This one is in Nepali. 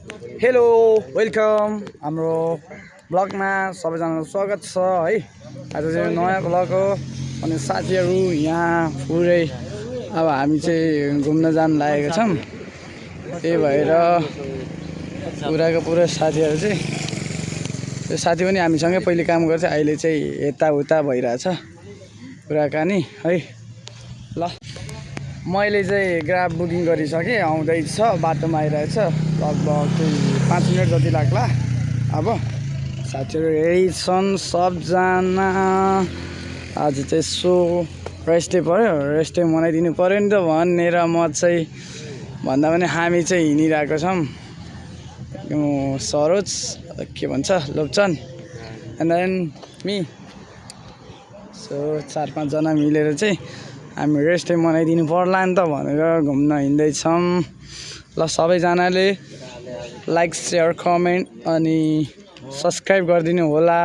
हेलो वेलकम हाम्रो ब्लगमा सबैजनालाई स्वागत छ है। आज चाहिँ नयाँ ब्लग हो अनि साथीहरू यहाँ पुरै अब हामी चाहिँ घुम्न जान लागेका छौँ। त्यही भएर पुरा साथीहरू चाहिँ त्यो साथी पनि हामीसँगै पहिले काम गर्छ, अहिले चाहिँ यताउता भइरहेछ कुराकानी है। ल मैले चाहिँ ग्राब बुकिङ गरिसकेँ, आउँदैछ, बाटोमा आइरहेछ, लगभग चाहिँ 5 मिनट जति लाग्ला। अब साथीहरू यही छन् सबजना। आज चाहिँ सो रेस्ट डे पऱ्यो, रेस्ट डे मनाइदिनु पऱ्यो नि त भनेर म चाहिँ भन्दा पनि हामी चाहिँ हिँडिरहेको छौँ। सरोज के भन्छ Lopchan and than me, so 4-5 जना मिलेर चाहिँ हामी रेस्ट डे मनाइदिनु पर्ला नि त भनेर घुम्न हिँड्दैछौँ। ल सबैजनाले लाइक, सेयर, कमेन्ट अनि सब्सक्राइब गरिदिनु होला।